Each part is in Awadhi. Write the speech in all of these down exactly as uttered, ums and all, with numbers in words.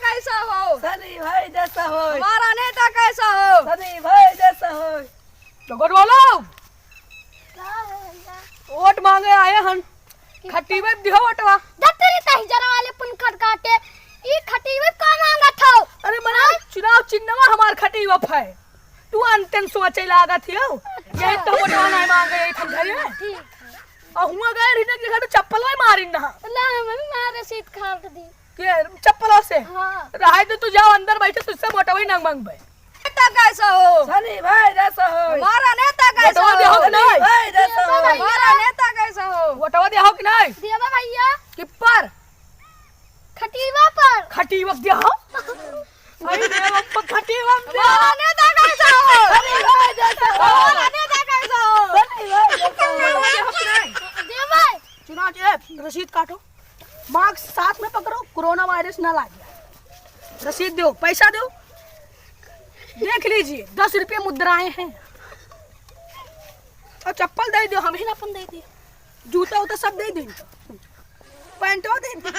कैसा हो? सनी भाई जैसा हो। हमारा नेता कैसा हो? सनी भाई जैसा हो। तो वोट वालो, का है भैया? वोट मांगे आए हन। खटीवे दिहो वोटवा। जब तेरी तही जरा वाले पुनखट काटे, ई खटीवे का मांगत हो? अरे मने, हाँ? चुनाव चिन्हवा हमार खटीवा है। तू अनतन सोचे लागत हियो। यही तो वोटवा नहीं मांगे, यही हम घरे। ठीक। और हुआ गए रही ना कि घर में चप्पल में मारिन ना। ला, मम्मी मारे सीट खाट दी। के चप्पलों से? हाँ। रहाई दे, तू जाओ अंदर बैठे, तुझसे वोटवा ही ना मांगबे। नेता कैसा हो? सनी भाई जैसा हो। हमारा नेता कैसा वोटवा हो? दिया हो कि नहीं? भाई जैसा हो। हमारा नेता कैसा हो? वोटवा दिया हो कि नहीं? दिया बा भैया। कि पर? खटीवा पर। खटीवा दिया हो? अरे रे बाप, खटीवा में दिया। हमारा नेता कैसा हो? सनी भाई जैसा हो। हमारा नेता कैसा हो? सनी भाई जैसा हो। वोटवा दिया हो कि नहीं? दिया भाई। चुनाव, ए, रसीद काटो, मास्क साथ में पकड़ो, कोरोना वायरस ना लागे। रसीद दो, पैसा दो, देख लीजिए, दस रुपये मुद्राएं हैं। और चप्पल दे दो, हम ही ना अपन दे दिए, जूता उता सब दे दो इनको, पैंटवा दे दो,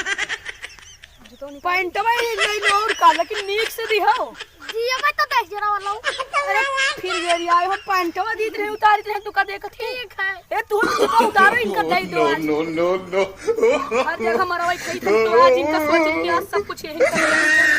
पैंटवा ही ले लो और का, लेकिन नीक से दिहो। दिया भाई तो दस जरा वाला हूँ। अरे फिर ये रिया, हम पैंटवा दीत रहे, उतारित रहे, तू का देखत है? ठीक है। ए, तू हम जूता उतारो, इनका दे दो आज। No, no, no। हर जगह मरवाई खाई, तुम तो आज इनका सोचे कि आज सब कुछ यही कर